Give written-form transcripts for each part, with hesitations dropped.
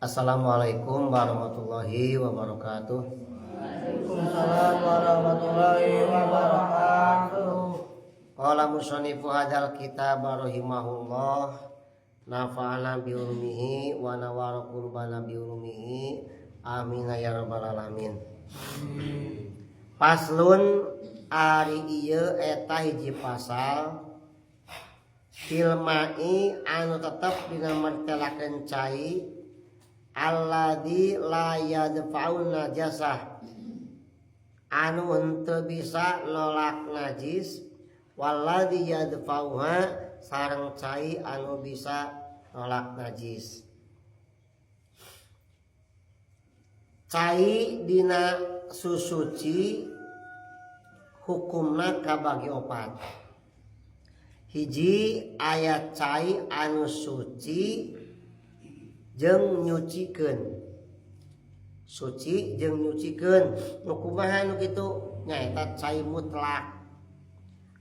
Assalamualaikum warahmatullahi wabarakatuh. Waalaikumsalam warahmatullahi wabarakatuh. Qala mushanifu hadzal kitab rahimahullah nafa'ana bi ulumihi wa nawwara qulubana bi ulumihi amin ya rabbal alamin. Faslun ari ieu eta hiji pasal fil ma'i anu tetep dina mertelakeun cai alladzi la yadfa'un najasah anu henteu bisa nolak najis walladzi yadfa'uha sareng cai anu bisa nolak najis. Cai dina susuci hukumna kabagi opat. Hiji aya cai anu suci jeung nyucikeun. Suci jeung nyucikeun nu kumaha nu kitu nyaeta cai mutlak.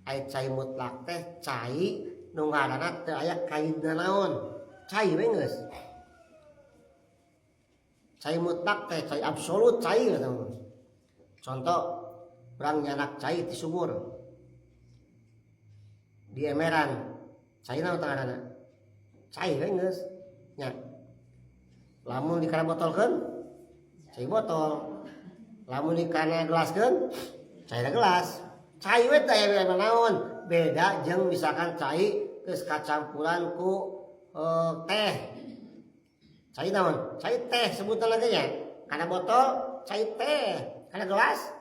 Aya cai mutlak teh cai nu ngaranna teu aya kaidna naon. Cai we geus. Cai mutlak teh cai absolut cai eta mah. Contoh urang nyanak cai ti sumur. Di emeran cai naon teh ngaranna? Cai we geus nya. Lamun dikana botolkeun cai botol, lamun dikana gelaskeun cai gelas. Cai we teh aya naon, beda jeung misalkan cai geus kacampuran ku teh. Cai naon? Cai teh sebutan lagi nya. Kana botol cai teh, kana gelas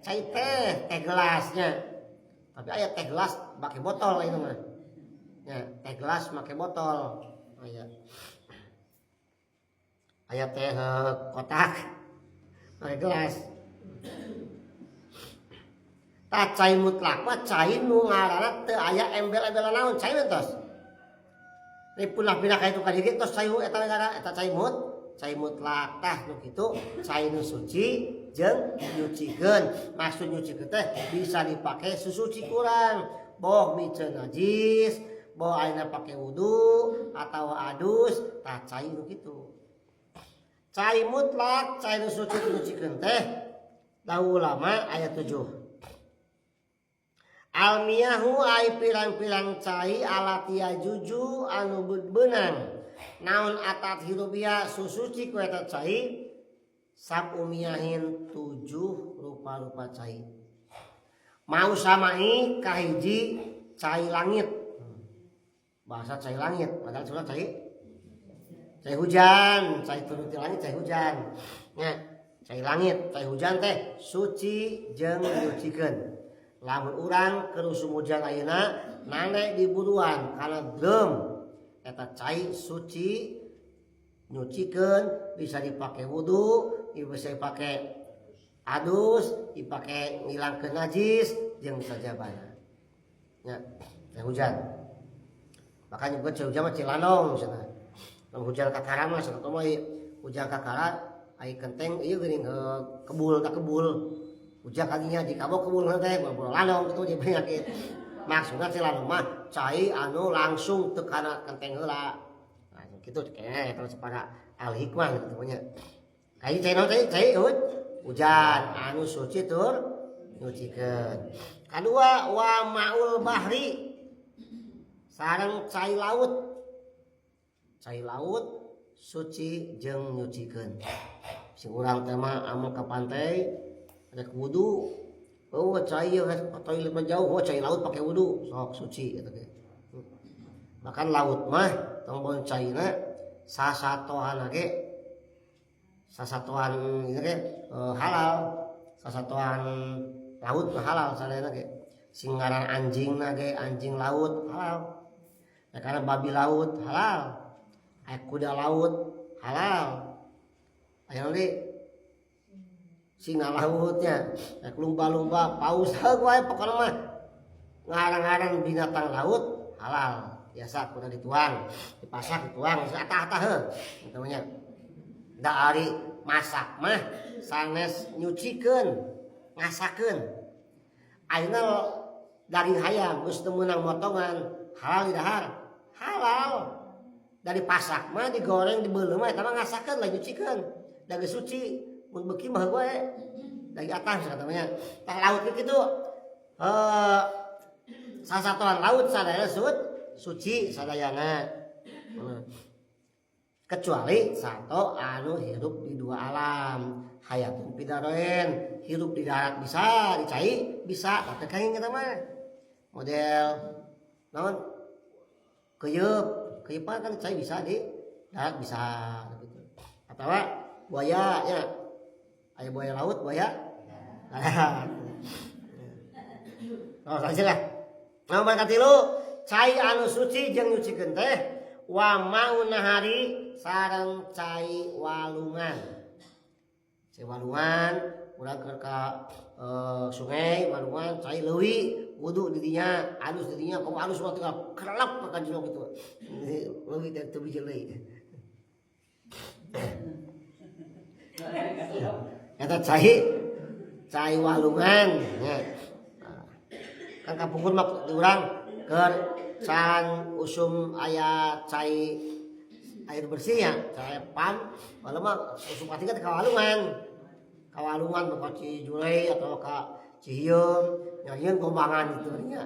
cai teh, teh gelasnya. Tapi aya teh gelas make botol ieu mah. Nya, teh gelas make botol. Aya. Aya teh kotak make gelas. Tah cai mutlak mah cai nu ngaranna teu aya embel-embelan naon, cai we tos. Ripunah pindah ka itu ka dieu tos cai eta ngaranna eta cai mut, cai mutlak. Tah nu kitu cai nu suci jeung nyucikeun. Maksud nyucikeun teh bisa dipake susuci kurang, boh miceun najis, boh ayeuna pake wudu atawa adus, tah cai nu kitu. Cai mutlak, cai nu suci nyucikeun teh dawuh ulama aya 7. Almiyahu ai pirang-pirang cai alatia juju anu beunang. Naon atat hirubia susuci ku eta cai sabumiyahin 7 rupa-rupa cai. Mau samai kahiji cai langit. Bahasa cai langit, padahal sebenarnya cai cai hujan, cai turun ti langit, cai hujan. Nya, cai langit, cai hujan teh suci jeung nyucikeun. Lamun urang keur usum hujan ayeuna nane di buruan kana drum eta cai suci nyucikeun, bisa dipake wudu, bisa dipake adus, dipake ngilangkeun najis jeung sajabana. Nya, cai hujan. Bahkan juga cai hujan mah cilanong cenah. Lamun hujan kakara mah cenah mah hujan kakara ai kenteng ieu geuning kebul ka kebul. Hujan kadinya jika kebul teh boro lanong kitu jeung penyakit. Maksudna cilanong mah cai anu langsung teu kana kenteng heula. Nah, kitu kayaknya terus pada al hikmah gitu nya. Kai cai naon cai cai hujan anu suci tur nyucikeun. Kadua wa maul bahri sareng cai laut. Cai laut suci jeung nyucikeun. Sing urang teh mah amun ka pantai rek wudu, oh cai ieu ka toilet mah jauh, oh cai laut pake wudu, sok suci eta teh. Bahkan laut mah tong bon caina sasatoan ge sasatoan ieu ge halal, sasatoan laut mah halal sadayana ge. Sing ngaran anjingna ge anjing laut halal. Ya karena babi laut halal. Aya kuda laut halal. Aya deui singa lautnya, aya lumba-lumba, paus heug wae pokona mah. Ngarang-ngarang binatang laut halal. Biasa kuda dituang, dipasak dituang, atah-atah heuh. Kitu nya. Da ari masak mah sanes nyucikeun, ngasakeun. Ayeuna daging hayam geus teu meunang motongan, halal didahar. Halal. Dari pasak mah digoreng dibeuleum mah eta mah ngasakeun lain nyucikeun. Da geus suci, mun beuki mah wae. Dari atas katanya. Tah laut kitu sasatoan laut sadaya suci sadayana. Kecuali satu anu hirup di dua alam, hayatun fidaroen, hirup di darat bisa, di cai bisa, tapi kayak kita mah model naon keyeup, keyeup kan di cai bisa, di darat bisa gitu. Atau buaya ya, aya buaya laut, buaya darat. Oh, saja lah. Nomor katilu, cai anu suci jeung nyucikeun teh wa maun nahari sareng cai walungan. Cai walungan urang keur ka sungai walungan, cai leuwi, wudu di dinya, alus di dinya, komo alus mah tinggal kerlap ka jero kitu. Leuwi teh teu bijil deui. Eta cai walungan nya. Kan kapungkur mah di urang keur can usum aya cai air bersih ya, cai pam, malah mah usum katiga teh ka walungan. Ka walungan ka Cijulei atau ka Cihieum, nyarieun gombangan gitu nya.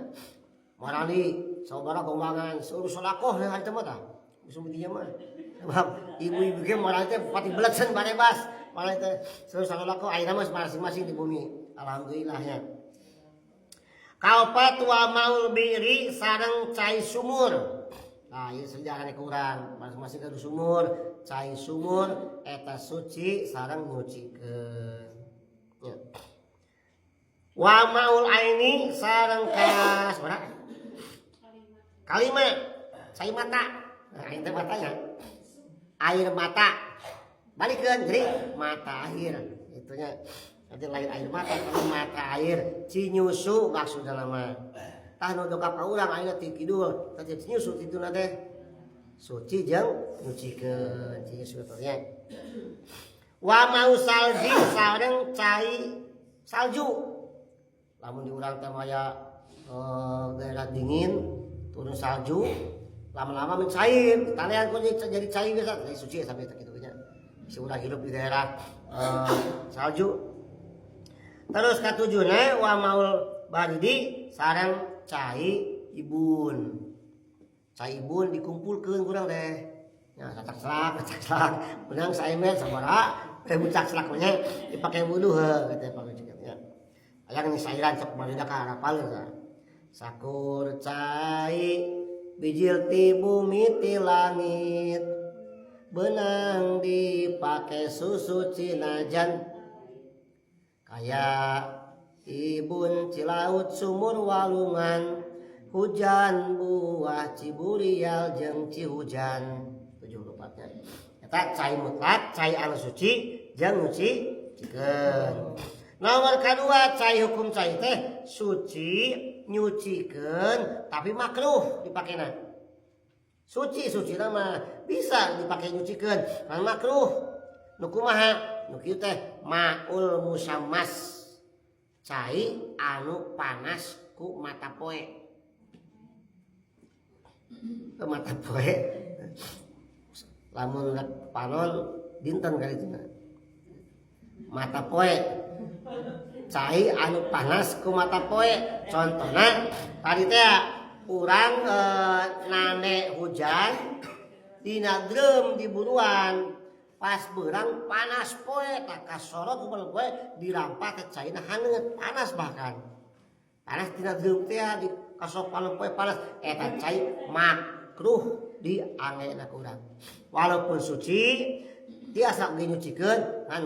Marali sabaraha gombangan, seueur sodakoh ya eta mah tah. Usum dinya mah. Sebab ibu-ibu ge marali teh pati beletsen barebas. Marali teh seueur sodakoh ayeuna mah masing-masing di bumi. Alhamdulillah nya. Kaopat wa maul biri sareng cai sumur. Nah, ieu sejarahna kurang. Masing-masing kudu sumur, cai sumur eta suci sareng nyucikeun. Ya. Wa maul aini sareng kas sabaraha? Kalima. Cai mata. Nah, air teh matanya. Air mata. Balikeun jadi mata air. Itunya. Nanti lain air mata, tapi mata air Cinyusu maksudna mah. Tah nu dongkap ka urang ayeuna ti kidul, tah Cinyusu tituna teh suci jeung nyucikeun Cinyusu teh nya. Wa mau salji sareng cai salju. Lamun di urang teh aya daerah dingin turun salju, lama-lama mencair, talian ku jadi cair geus jadi suci sampai kitu nya. Si urang hidup di daerah salju. Terus katujuna wa maul baridi sareng cai ibun. Cai ibun dikumpulkeun kurang teh. Ya cacak selak, menang saemer sabaraha, ribu cak selak nya dipake wudu heuh kitu pake nya. Aya geus sairan sok barida ka hafal ya. Sakur cai bijil ti bumi ti langit. Benang dipake susu cinajan. Kaya ibun cilaut sumur walungan, hujan buah ciburial jeung cihujan. 74-nya. Eta cai mutlak, cai anu suci jeung nyuci cikeun. Nomor kadua cai hukum cai teh suci nyucikeun tapi makruh dipakena. Suci suci mah bisa dipake nyucikeun, kan makruh. Nu kumaha? Nu kieu teh maul musammas. Cai anu panas ku mata poe. Ke mata poe. Lamun rek panon dinten kali itu. Mata poe. Cai anu panas ku mata poe. Contohna tadi teh urang nane hujan dina drum di buruan. Pas berang panas poe tak kasorot ku poe dirampak ke caina haneut panas bahkan. Panas dina drum teh di kasok panon poe panas eta cai makruh di angena ku urang. Walaupun suci tiasa ge nyucikeun ngan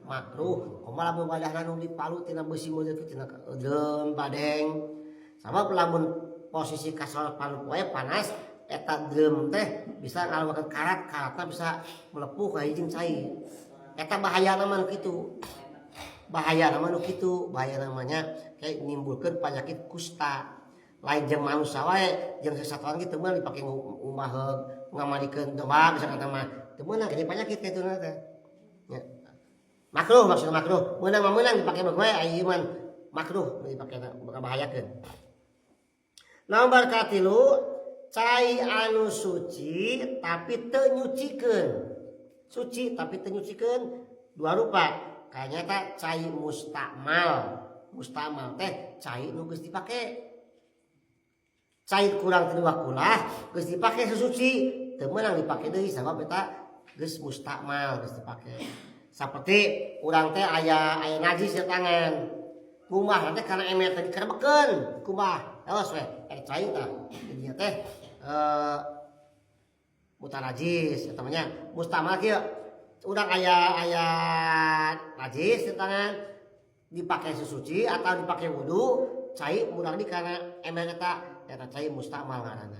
makruh. Kumaha lamun wadahna nu dipalu tina beusi model kitu tina drum badeng. Sabab lamun posisi kasorot panon poe panas eta drum teh bisa ngaluarkeun karat, karatna bisa melepuh ka hijing cai. Eta bahaya mah nu kitu. Bahaya mah nu kitu, bahaya namanya kayak nimbulkeun penyakit kusta. Lain jeung manusia wae, jeung sesatuan kitu mah dipake ngumaheug, ngamalikeun domba bisa kata mah. Teu meunang jadi penyakit kitu na teh. Nya. Makruh maksudna makruh. Meunang mah meunang dipake mah wae aya ieu mah makruh dipake bakal bahayakeun. Nomor katilu cai anu suci tapi teu nyucikeun. Suci tapi teu nyucikeun dua rupa. Kayaknya tak cai mustakmal. Mustakmal teh cai nu geus dipake. Cai kurang ti dua kulah geus dipake sesuci teu meunang dipake deui sabab eta geus mustakmal geus dipake. Saperti urang teh aya aya najis di tangan. Kumbah teh kana ember teh dikerebekeun kumbah. Awas we, cai tah. Dinya teh mutanajis eta mah nya. Mustakmal kieu urang aya aya najis di tangan dipake sesuci atau dipake wudu cai murang di kana ember eta eta cai mustakmal ngaranna.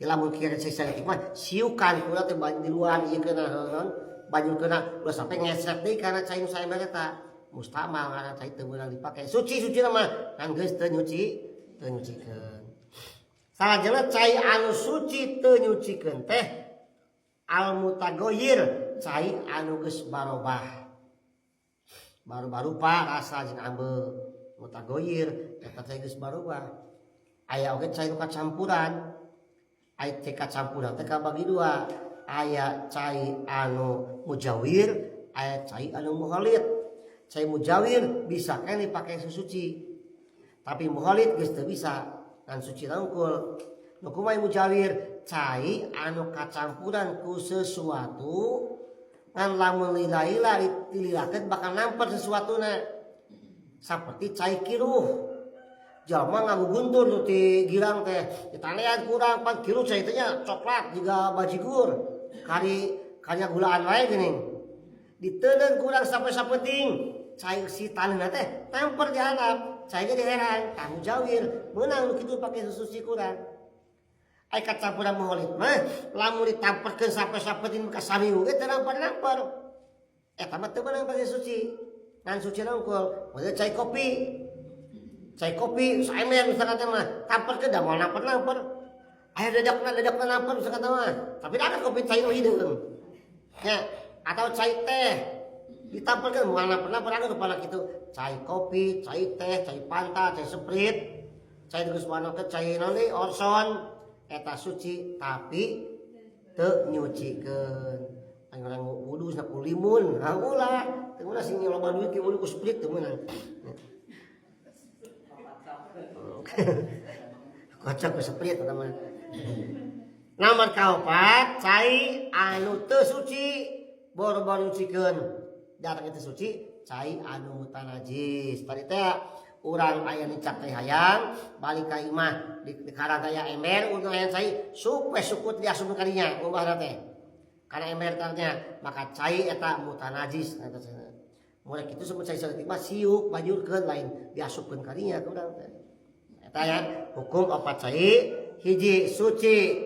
Ya lamun kieu saeutik mah siukan kula teh di luar ieu keuna naon banjur keuna ulah sampai ngesret deui kana cai nu saember eta mustakmal ngaranna cai teu meunang dipake. Suci-suci mah kan geus teu nyuci teu nyucikeun. Salajengna cai anu suci teu nyucikeun teh al mutagoyir cai anu geus barobah. Baru-barupa rasa jeung ambeu mutagoyir eta cai geus barobah. Aya oge cai nu kacampuran. Aya cai kacampuran teh kabagi dua. Aya cai anu mujawir, aya cai anu muhalid. Cai mujawir bisa keneh dipake susuci. Tapi muhalid geus teu bisa ngan suci unggul. Nu kumaha mujawir? Cai anu kacampuran ku sesuatu ngan lamun lila-lila dililakeun bakal namper sesuatuna. Saperti cai kiruh. Jalma ngaguguntur nu ti girang teh ditalean kurang pan kiruh cai teh nya coklat jiga bajigur. Kari kanya gulaan wae geuning. Diteundeun kurang sampai sapenting cai si taneuhna teh tamper di handap. Cai ge diherang tah mujawir meunang nu kitu pake susuci kurang. Ai kacampuran muholid mah lamun ditamperkeun sampai sapenting ka samiu ge teu namper-namper. Eta mah teu meunang pake suci. Ngan suci unggul. Moal cai kopi. Cai kopi saember misalkan teh mah tamperkeun da moal namper-namper. Aya dedekna namper misalkan teh mah. Tapi da kopi cai nu hideung. Nya atau cai teh ditamperkeun moal namper-namper anu rupana kitu. Cai kopi, cai teh, cai Fanta, cai Sprite, cai geus warna teh cai naon deui Orson eta suci tapi teu nyucikeun. Aya urang wudu ku limun, ha ulah. Teu meunang sing loba duit ge wudu ku Sprite teu meunang. Kocok ku Sprite eta mah. Nomor kaopat cai anu teu suci boro-boro nyucikeun. Datang teu suci cai anu mutanajis. Tadi teh urang aya nicak teh hayang balik ka imah di karang aya ember untuk hayang cai supe sukut diasupkeun ka dinya ubahna teh. Kana ember tanya maka cai eta mutanajis eta cenah. Mulai kitu sebut cai saeutik mah siuk banjurkeun lain diasupkeun ka dinya ka urang teh. Eta ya hukum opat cai hiji suci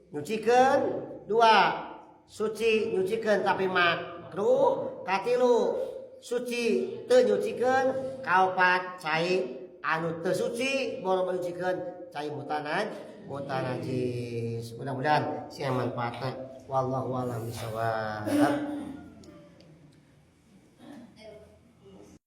nyucikeun, dua suci nyucikeun tapi makruh, katilu suci teu nyucikeun, kaopat cai anu teu suci boro nyucikeun cai mutanajis. Mudah-mudahan sing manfaatna. Wallahu a'lam bishawab.